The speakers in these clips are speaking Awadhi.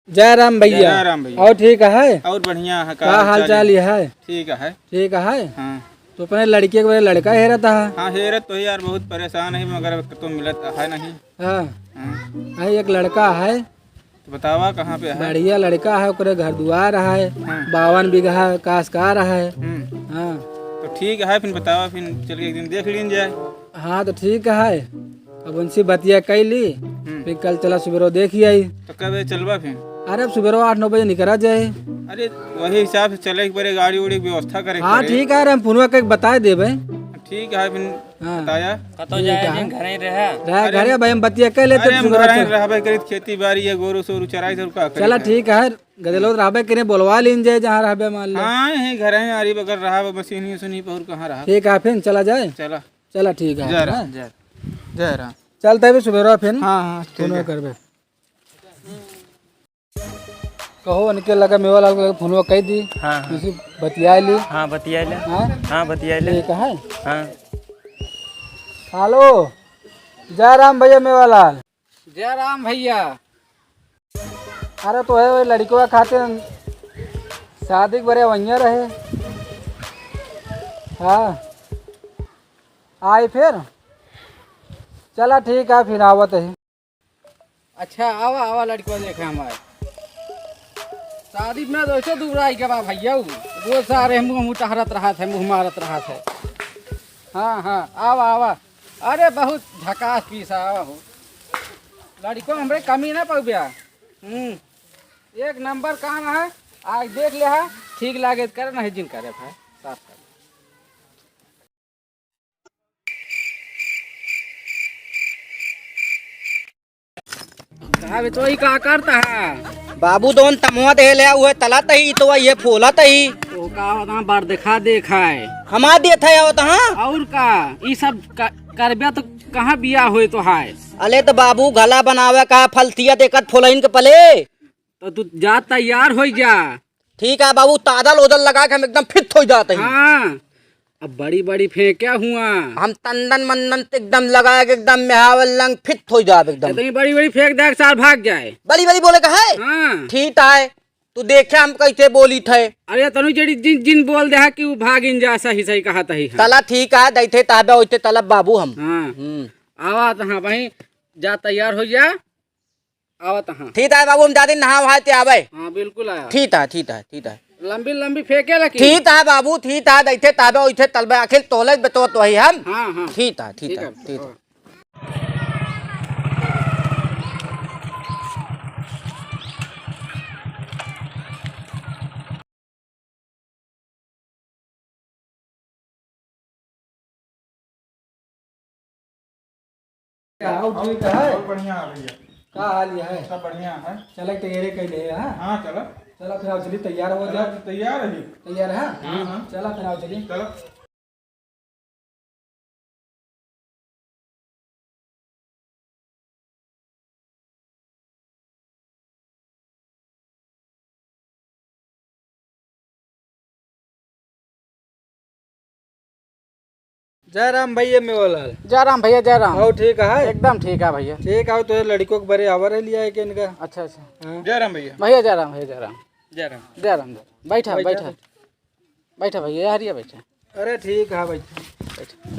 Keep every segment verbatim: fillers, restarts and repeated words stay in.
जय राम भैया। जय राम भैया। और ठीक है? और बढ़िया है, का का हाल हाल चाल चाल है? है? ठीक है। ठीक है? हाँ। तो अपने लड़के के बरे लड़का हेरत है? हाँ, हेरत तो है यार, बहुत परेशान है, मगर अब तो मिलत है नहीं। हाँ। हाँ। है, एक लड़का है। तो बतावा कहाँ पे है? बढ़िया लड़का है, ओकरे घर दुआर है, हाँ। बावन बीघा कासकार है। हम्म। हाँ। तो ठीक है, फिर बतावा, फिर चल के एक दिन देख लीन जाए। हाँ, तो ठीक है, अब उनसे बतिया कइ ली, हम्म। फिर कल चला सुबेरो देखि आई। तो कब चलबा फिर? अरे, अब सुबेरो आठ नौ बजे निकरा जाए। अरे, वही हिसाब से चले, एक बार गाड़ी उड़ी की व्यवस्था करे के हाँ, पड़े। ठीक है, अरे, हम फोनवा करके बताइ देबे। ठीक है, फिर हाँ। बताया। कतो ठीक जाए, है। दिन घरे ही रहे। रहे अरे, घरे, भाई, हम बतिया कइ लेते अरे, हम सुबेरो घर ही चल। रहबे करित, खेती बाड़ी है, गोरू सोरू चराई, तो का करे चला, के? ठीक है, गदेलो रहबे करे, बोलवा लीन जाए, जहाँ रहबे, मान ले। हाँ, यही घर है, आरी बगल रहा, मशीन ही सुनी पर कहाँ रहा। ठीक है, फिर चला जाए। चला। चला, ठीक है, जय हाँ। राम, जय, जय राम। चलते भी सुबेरा फिर हाँ, हाँ, ठीक फोन है। करबे। कहो, उनके लगे मेवालाल के लगे फोनवा कइ दी। हाँ, हाँ। किसी बतिया ली। हाँ, बतिया ले। हाँ? हाँ, बतिया ले। ठीक है। हाँ। हेलो, जय राम भैया मेवालाल। जय राम भैया। अरे तो है, वही लड़िकवा खातिर शादी के बरे वहिया रहे। हाँ। आई फिर? चला ठीक है, फिर आवत है। अच्छा, आवा, आवा, लड़िकवा देखे हमारे। शादी में तो ऐसे दुबराई के बा भैया, वो सारे मुँह, मुँह टहरत रहत है, मुँह मारत रहत है। हाँ, हाँ, आवा, आवा। अरे, बहुत झकास पीस है, आवा हो। लड़िको हमरे कमी ना पउब्या। हम्म, एक नंबर काम है, आज देख ले है, ठीक लागे त करे, नहीं जिन करे भाई, साफ कर। का बे, तो ई का करता है? बाबू, दोन तमुआ देहे ले, उहे तलत ही, तो ये फोलत ही। तो का होता है, बार देखा देखाए। हमार देत है, होता हाँ? और का, ई सब क-, करबे तो कहाँ बियाह होए तो हाय? अले तो बाबू, गला बनावे का, फलतिया देखत फोलइन के पले। तो तू जा, तैयार होइ जा। ठीक है बाबू, तादल ओदल लगा के हम एकदम फिट होइ जात ही। हाँ, अब बड़ी बड़ी फेंक्या हुआ। हम तंदन मंदन ते एकदम लगा के एकदम मेहावल लंग फिट होइ जाब एकदम। इतनी बड़ी बड़ी फेंक दे, सार भाग जाए। बड़ी बड़ी बोले का है? हाँ। ठीक है, तू देखे हम कैसे बोली थे। अरे तनु जेड़ी जिन, जिन बोल दे है कि वो भागिन जा, सही सही कहा तही है। तला ठीक है, दैथे तहबे ओइते तलब बाबू हम। हाँ। हम्म। आवा तो हाँ भाई, जा तैयार होइ जा। आवत हाँ। ठीक है बाबू, हम जाते नहा वहा ते आवे। हाँ, बिल्कुल आया। ठीक है, ठीक है, ठीक है। लंबी लंबी फेंके लगी। ठीक है बाबू, ठीक है, दैथे तहबे ओइथे तलबे, आखिर तोले बतवत वही हम। हाँ, हाँ। ठीक है, ठीक ठीक है, है, ठीक है। हाँ। क्या, और ठीक है? और बढ़िया है भैया। का हाल है? सब बढ़िया है। चला, तैयारी कर ले, हाँ? हाँ, चला। चला, फिर आओ, चली, तैयार हो चला, जा। तैयार है। तैयार है? हाँ, हाँ। चला, फिर आओ, चली। चला। जय राम भैया मेवालाल। जय राम भैया, जय राम। और ठीक है? एकदम ठीक है भैया। ठीक है, तो ये लड़िको के बरे आवर है लिया है कि इनका? अच्छा, अच्छा। हाँ। जय राम भैया। भैया जय राम, भैया जय राम। जय राम। जय राम, जय राम। बैठा, बैठा। बैठा। बैठा भैया, यहाँ हरिया बैठा। अरे ठीक है, बैठा। बैठा।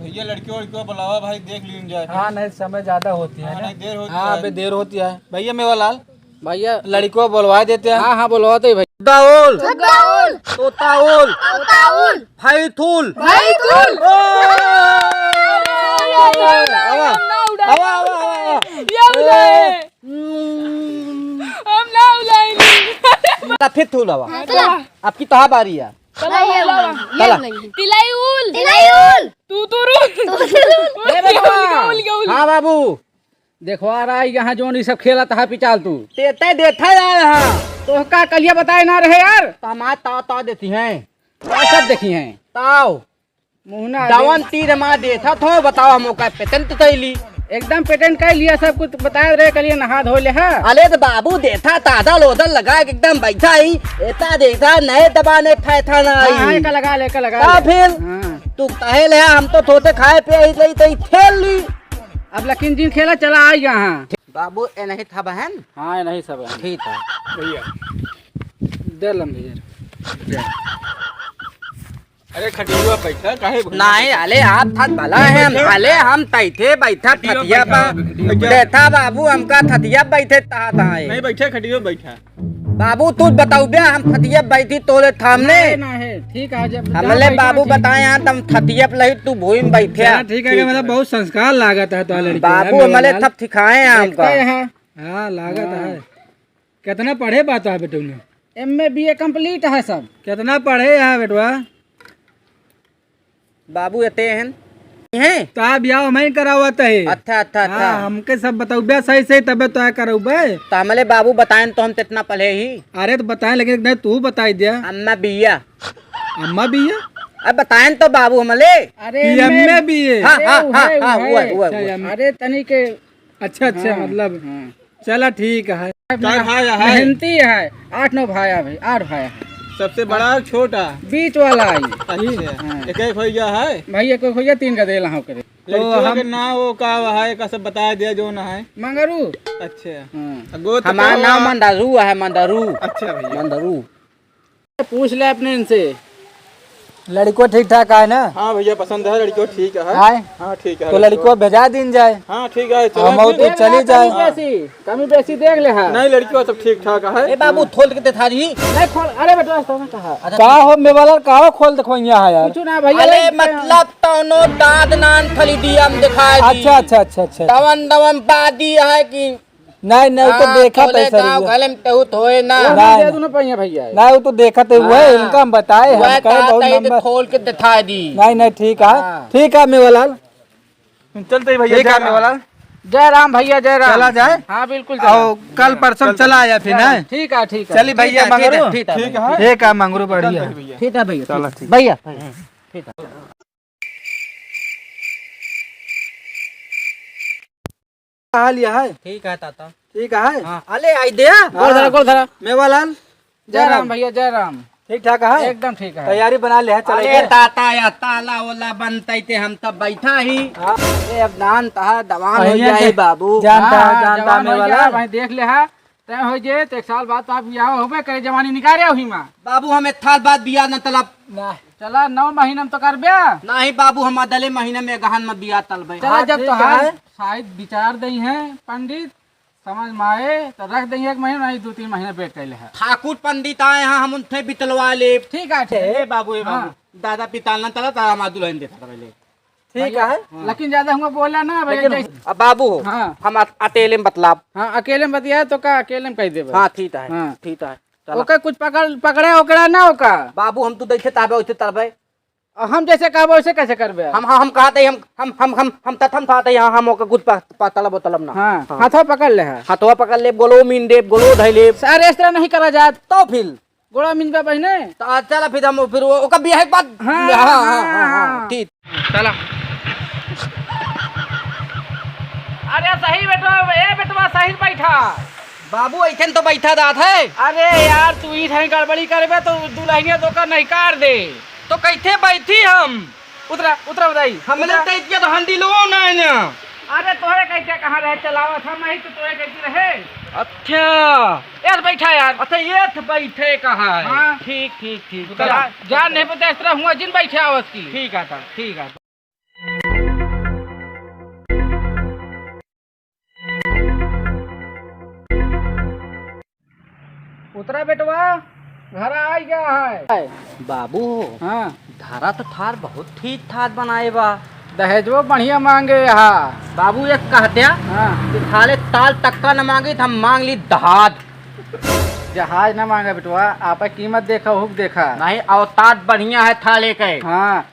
भैया, लड़कियों, लड़कियों बुलावा भाई, देख लीन जाए। हाँ, नहीं, समय ज्यादा होती है हाँ, ना। नहीं, देर होती हाँ, है। अबे देर होती है। भैया मेवालाल, भैया। लड़कियों बुलवा देते हैं। हाँ, हाँ, बुलवाते हैं भाई। दाउल। दाउल। तोताउल। तोताउल। फैथुल। फैथुल। ओ! आवा। आवा, आवा, आवा, आवा। ये उड़ाए। ए। हम ना उड़ाएंगे। ना, फिर तू लावा। हाँ, चला। आपकी तहा बारी है। चला, ये चला। उड़ाएंगे। तिलाइउल। तिलाइउल। तूतुरुल। तूतुरुल। ए बेटा। उल, उल, उल। हाँ बाबू। देखो आ रहा है यहाँ जोन ई सब खेलत है पिचाल तू। ते, ते देथा यार हाँ। तो का कलिया बताए ना रहे यार। तो हमार ताव, ताव देती हैं। ताव सब देखी हैं। ताव। मुहना दे। दवन तीर हमार देथा थो, बताओ हम ओका पेतन तो थैली। एकदम पेटेंट कर लिया, सब कुछ बता रहे, कल ये नहा धो ले, हाँ। अले तो बाबू देखा, ताजा लोशन लगा के एकदम बैठा ही, एता देखा, नए दबाने फैथा ना हाँ, हाँ, आई। एका लगा ले, एका लगा का ले। फिर? हाँ। तू कहे ले, हम तो थोते खाए पिए ही नहीं, तो ही खेल ली। अब लकिन जिन खेला, चला आई यहाँ। बाबू, ए नहीं था बहन? हाँ, ए नहीं सब है। ठीक है। भैया। दे लम भैया। अरे खटियुआ बैठा, काहे भैया? नहीं, अले आप थात भला है, हम, अले हम तैथे बैठा खटिया खटिया पर। बैठा, खटिया। बैठा बाबू, हमका खटिया बैठे तहा तहा है। नहीं बैठे, खटियो बैठा। बाबू तू बताऊ बे, हम खटिया बैठी तोले थामने। नहीं, नहीं, ठीक है, जब हमले जहाँ बाबू बैठा बताए यहाँ, तुम खटिया पर लही, तू भूमि बैठे। चला, ठीक है, कि मतलब बहुत संस्कार लागत है तो लड़के बाबू है, हमले मेवालाल। थप ठिकाए हैं हमका। देखते हैं। हाँ, लागत हाँ। है। कितना पढ़े बा तोहार बेटऊ ने? एम ए बी ए complete है सब। कितना पढ़े है बेटवा? बाबू एते हैं। हैं? तो आप ब्याह हमें करावत है। अच्छा, अच्छा, अच्छा। हाँ, हमके सब बताऊ बे सही सही, तबे तो आ कराऊ बे। तो हमले बाबू बताएं तो हम कितना पढ़े ही। अरे तो बताएं, लेकिन नहीं तू बताई दिया। अम्मा बिया। अम्मा बिया? अब बताएं तो बाबू हमले। अरे कि एम ए बी ए? हाँ, अरे हाँ, हाँ, उहे, हाँ, उहे। उहे, उहे, अच्छा, उहे। M A. अरे तनी के अच्छा, अच्छा, हाँ, मतलब, हाँ। चला ठीक है। कै भाई है? मेहनती है, आठ नौ भाई है भाई, आठ भाई है। सबसे बड़ा छोटा? बीच वाला है। अच्छा, हाँ। एक एक भैया है? भैया को भैया तीन का देला हाँ करे। लड़कियों हम के नाम वो का है, का सब बता दिया जो ना है। मंगरू। अच्छा। हाँ। गोत्र हमारा का नाम हुआ? मंदरू है, मंदरू। अच्छा भैया। मंदरू। पूछ ले अपने इनसे। लड़को ठीक ठाक है ना? हाँ भैया, पसंद है, लड़को ठीक है। आए? हाँ, ठीक है, तो लड़को। लड़को भेजा दीन जाए। हाँ, ठीक है, चलो हम फिर। तो देख ले, चली जाए। कमी बेसी, कमी बेसी देख ले, हाँ। नहीं, लड़को सब ठीक ठाक है। ए बाबू, खोल के दिखा दी। नहीं खोल, अरे बेटा, तो मैं कहा। का हो मेवालाल, का हो खोल देखो यहाँ है यार। कुछ ना भैया, अरे ये मतलब तौनो दाद नान खरीदी हम दिखाए दी। अच्छा, अच्छा, अच्छा, अच्छा। दवन दवन बादी है कि नहीं, नहीं, वो तो हाँ, देखत है तोले सर, गाँव वो। घले में तहु थोए ना। वो नहीं, दे नहीं। दूँ ना पहिया भैया। नहीं, वो तो देखत है, वो है, हाँ। इनका हम बताए, हम वह कहे कहा बहुत तई तो नंबर। खोल के दिखा दी। नहीं, नहीं, ठीक है, हाँ। ठीक है, मेवालाल। चलते ही भैया, ठीक जय है, राम। मेवालाल। जय राम भैया, जय राम। चला जाए? हाँ, बिल्कुल चला। आओ, कल परसों चलते चला हैं। आया फिर, चला, हैं? ठीक है, ठीक है। चली ठीक भैया, है, ठीक मंगरू। है, ठीक है, ठीक है। ठीक है, मंगरू, बढ़िया। चलते हैं भैया। ठीक है भैया, चला, ठीक। ठीक। भैया, ठीक है। हाल यह है? ठीक है ताता। ठीक है? हाँ, अले आई दे। गोड़ धरा, हाँ। गोड़ धरा। मेवालाल। जय जय राम राम। भैया, जय राम। ठीक ठाक है? एकदम ठीक है। तैयारी बना ले है, चले अरे के। ताता या ताला ओला बनतई ते हम तब बैठा ही। हाँ। अरे अब नान तहा दवान हो भैया जाए दे-, बाबू। जानता हाँ, है, हाँ, जानता जवान हो मेवालाल। जाए, भाई देख ले है। तय हो जे, तो एक साल बाद तो आप बियाह होबे करे, जवानी निकारे हो ही माँ। बाबू, हम एक साल बाद बियाह न तलब। ना। चला, नौ महीना में तो करबे। नहीं बाबू, हम अदले महीना में गहन में बियाह तलबे। चला, हाँ, जब ठीक तो है। है, शायद विचार दई हैं पंडित, समझ में आए तो रख दई हैं एक महीना, नहीं दो तीन महीना wait कर ले है। ठाकुर पंडित आए हैं, हम उनसे बितलवा ले। ठीक है, ठीक है। ए बाबू, ए बाबू, हाँ। दादा पिताल न तला, तारा हमार दुल्हन देखा पहले। ठीक भैया, है। हाँ। लेकिन ज्यादा हमको बोला ना भैया, लेकिन जैसे अब बाबू हो, हाँ। हम अ-, अकेले में बतलाब। हाँ, अकेले में बतिया तो का अकेले में कह देबे। हाँ, ठीक है, हाँ। ठीक है। चला। ओके कुछ पकड़, पकड़े ओकरा ना ओका। बाबू हम तू देखे ताबे वैसे ताबे। और हम जैसे कहबे वैसे कैसे करबे? हम, हम, हम कहते हैं, हम, हम, हम, हम, हम तथम कहते हैं, हम ओके कुछ प-, प-, तलब तलब ना। हाँ, हाँ। हाथवा पकड़ ले है। हाथवा पकड़ ले, गोलो मीन देब, गोलो धै लेब। सर, इस तरह नहीं करा जात। तो फिर? गोड़ा मिंजबा बहिने। तो आ, चला फिर हम फिर वो, ओकर बियाह के बाद। हाँ, हाँ, हाँ, हाँ, हाँ, हाँ, हाँ। ठीक। चला। अरे सही बेटवा, ए बेटवा सही बैठा। बाबू ऐसे तो बैठा जात है। अरे यार तू ई ठाई गड़बड़ी करबे तो दुल्हनिया तो का नहीं काट दे। तो कैसे बैठी हम? उतरा, उतरा बताई। हमने उतरा। तय किया तो हंडी लो ना है ना। अरे तोहरे कैसे कहाँ रहे चलावत हम नहीं तो तोहरे कैसे रहे। अच्छा। यार बैठा यार। अच्छा ये तो बैठे कहाँ है? हाँ। ठीक, ठीक, ठीक। उतरा। चला। जान नहीं पता इस तरह हुआ जिन बैठे आवत की। ठीक है था, ठीक है। उतरा बेटवा, घर आ गया है। बाबू, हाँ। धारा तो थार बहुत ठीक ठाक बनाए बा। दहेजवो बढ़िया मांगे हा। बाबू, एक कहत्या हाँ। कि थाले ताल तक्का न मांगी, तो हम मांग ली दहाज। जहाज न मांगा बेटवा, आप कीमत देखा, हुक देखा। नहीं, औतात बढ़िया है थाले के। हाँ।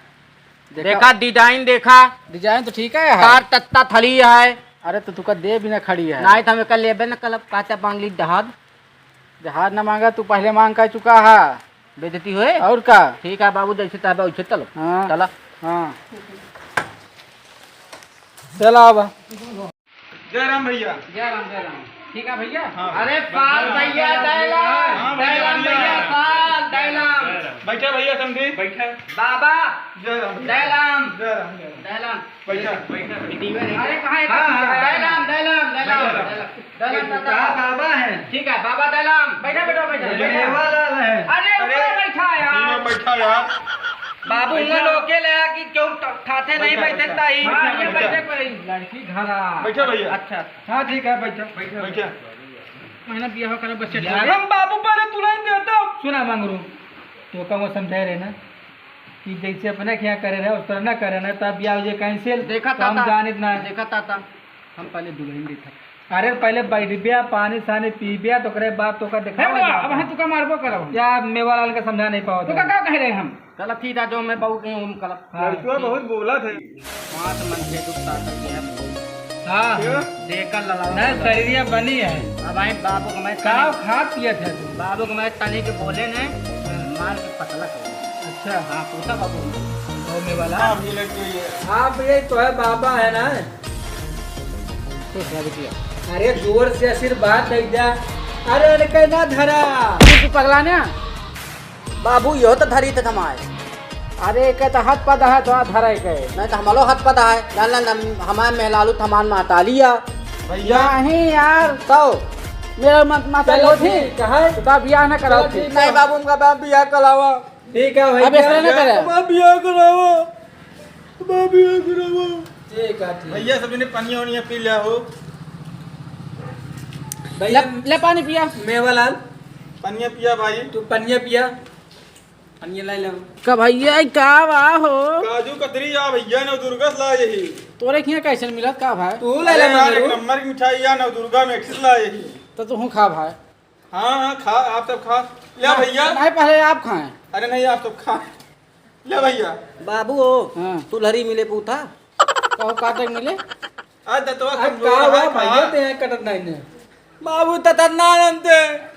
देखा। देखा, design देखा। Design तो ठीक है, है। तार तत्ता थली है। अरे, तो तुका दे बिना खड़ी है। नहीं, तो हम एकर लेबे न कलब, कहते बांगली जहाज। जहाज न मांगा, तू पहले मांग कर चुका है। बेइज्जती होए? और का? ठीक है बाबू, जैसे तहबे वैसे चलो। हाँ। चला। हाँ। चला अब। जय राम भैया। जय राम, जय राम। ठीक है भैया। हाँ। अरे पाल भैया, दहलाम, हाँ भैया, दहलाम भैया। भैया, पाल, दहलाम। बैठा भैया, समधी। बैठा। बाबा, जय राम भैया। दहलाम। जय राम, जय राम। दहलाम। बैठा। अरे कहाँ है? हाँ, हाँ। दहलाम, दहलाम, दहलाम, बैठा। दहलाम। दहलाम बैठा। बाबा। कहाँ बाबा है? ठीक है, बाबा दहलाम। बैठा, बैठा, बैठा। ये मेवा लाल है। अरे अरे, ऊपर बैठा यार। यहाँ बैठा यार। बाबू, बैठा। उन लोग के ले कि क्यों ठ-, ठाठे नहीं बैठा, बैठे बैठा। ताई। हाँ, ये बैठा। बैठे पर ही। लड़की घर आ। बैठा भैया। अच्छा। हाँ, ठीक है, बैठा। बैठा। मैंने बियाह करे बच्चे यार, हम बाबू पहले तुरंत देता। सुना मंगरू, तो का वो समझाए रहे ना कि जैसे अपने के यहाँ करे रहे, उस तरह ना करे ना, तब बियाह हो जाए cancel। देखा तो हम ताता, जानित ना। देखा ताता, हम पहले दुल्हन देखा। अरे पहले बैठबिया, पानी सानी पीबिया, तो ओकरे बाद तो का हे देखा बा, अब हम तुका मारबो करब हम। या मेवालाल का समझा नहीं पावत तो का, है। का कह रहे हम? गलत ही था जो मैं बहू के हूँ, हम गलत। हाँ। लड़कियों बहुत बोला थे। पाँच मन के दुख ताकत के हम। हाँ। क्यों? देकर लड़ाओ। नहीं, शरीरिया बनी है। अब आई बाबू को मैं काव खा पिया था तू? बाबू को मैं तनी के बोले ने, मार के पतला कर। अच्छा। हाँ, पूछा बाबू ने। होने वाला। हाँ, ये लड़की है। हाँ, भैया, तो है, बाबा है ना। खुश रह बिटिया। अरे, जोर से आशीर्वाद दे जा। अरे, अरे, कहना धरा। तू पगला ना? बाबू, यो तो धरी थे थमाए। अरे, के तो हाथ पा दहा, तो हाथ धरा के। नहीं, तो हमारो हाथ पा दहा है। ना, ना, ना, हमारे मेहलालू थमान महताली आ। भैया। नहीं यार। तो? मेरा मत, माता चलो होती। ठीक है। तो का बियाह ना कराओ चलो थी। ठीक है। नहीं बाबू, उनका बाप बियाह करावा। ठीक है भाई, अब ऐसा क्या? ना करे। बाप बियाह करावा। बाप बियाह करावा। ठीक है, ठीक। भैया, सब ने पनिया वनिया पी लिया हो। भैया, ले, ले पानी पिया। मेवालाल। पनिया पिया भाई। तू पनिया पिया। पनिया लाई ला। का भैया, ई का बा हो? काजू कतरी आ भैया, नवदुर्गा से ला यही। तोरे किहाँ कैसन मिलत का भाई? तू ले ले अरे यार, मगरू। एक नंबर की मिठाई आ, नवदुर्गा में एक से ला यही। तो तू हूँ खा भाई। हाँ, हाँ, खा, आप सब खा। ले हाँ, भैया। नहीं, पहले आप खाएं। अरे नहीं, आप सब खा। ले भैया। बाबू हो, हाँ। तू लहरी मिले पूथा। कहो काटे मिले? आ दतवा आज कमजोर का है, हुआ खा। भैया, ते हैं कटत नहीं ने। बाबू, ततरना रंते।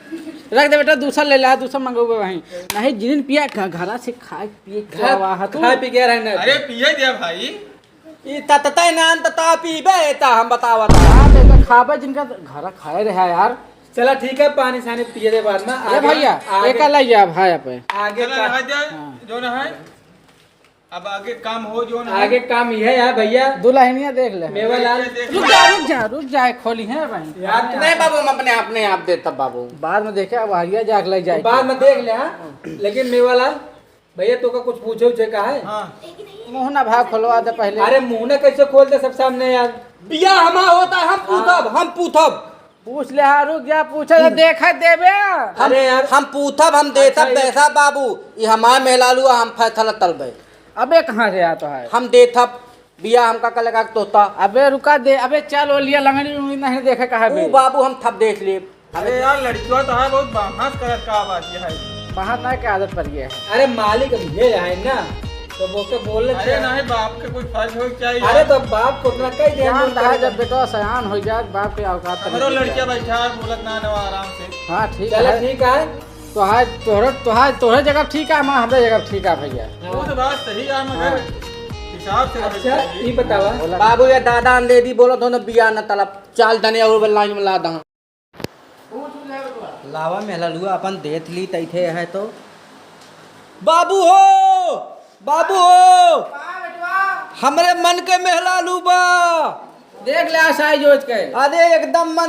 रख दे बेटा, दूसरा ले ला, दूसरा मंगवावे वहीं। नहीं, जिन पिया घ-, घरा से खाए पिए के घर आवा है तू। खाए पी के रहना। अरे, पिए दे भाई। ई ततता नान तता पीबे, एता हम बतावत। हाँ, तो एता खाबे, जिनका घरा खाए रहा यार। चला, ठीक है, पानी सानी पिए दे बाद में। ए आगे, भैया, आगे, एका ले जा भाई पे। आगे चला, का रह जा, हाँ। जो ना है। अब आगे काम हो जो ना। आगे काम यह है भैया। दुल्हनिया देख ले। मेवालाल। रुक जा, रुक जा, रुक जा, खोली है भाई। यार, नहीं बाबू, हम अपने, अपने आप देता बाबू। बाद में देखे, अब हरिया जाके ले जाए। बाद में देख ले, हाँ। लेकिन मेवालाल, भैया, तो का कुछ पूछे उछे का है? हाँ। मुँह ना भाग खोलवा दे पहले। अरे, मुँह ना कैसे खोल दे सब सामने यार? बियाह हमार होता है, हम हाँ। पूछब, हम पूछब। पूछ ले, हाँ, रुक जा, पूछे तो हम्म। देखा देबे। हम, अरे यार। हम पूछब, हम देथब अच्छा, ये पैसा बाबू, ई हमार मेहलालू, हम फैसला तलबे। अबे कहाँ से आतो है? हम देथब, बियाह हमका कल का तोता। अबे रुका दे, अबे चल ओ लिया लंगड़ी उंगड़ी नहीं देखे कहाँ ऊ बे? बाबू हम थप देख लेब। अरे यार, लड़कियों तो है बहुत बहस करत का बात ये है। बहस ना के आदत पड़ गया है। अरे मालिक अब ये है ना, तो वो के बोल ले अरे क्या? नहीं, बाप के कोई फर्ज हो चाहिए। अरे तो बाप को उतना कह दे, जान हम रहा है, करेगा। जब बेटवा सयान हो जाए, बाप के औकात हमरो नहीं लड़किया है। बैठा है, बोलत ना नवा आराम से। हाँ, ठीक चलो, है। ठीक है। तो है, तोहरे, तो है, तोहरे जगह ठीक है, माँ, हमरे जगह ठीक है, भैया। वो तो बात सही है, मगर हाँ। हिसाब से रहना अच्छा, चाहिए। ई बतावा। बोला। बाबू, ये दादा अंधेरी बोलत हो ना, बिया न तलब, चाल दने और लाइन में ला दहा। लावा मेहललुआ अपन देत ली तैथे है तो। बाबू हो, बाबू हो, का बेटवा? हमरे मन के मेहलालू बा। देख ले आ साइज ओज के। अरे एकदम मन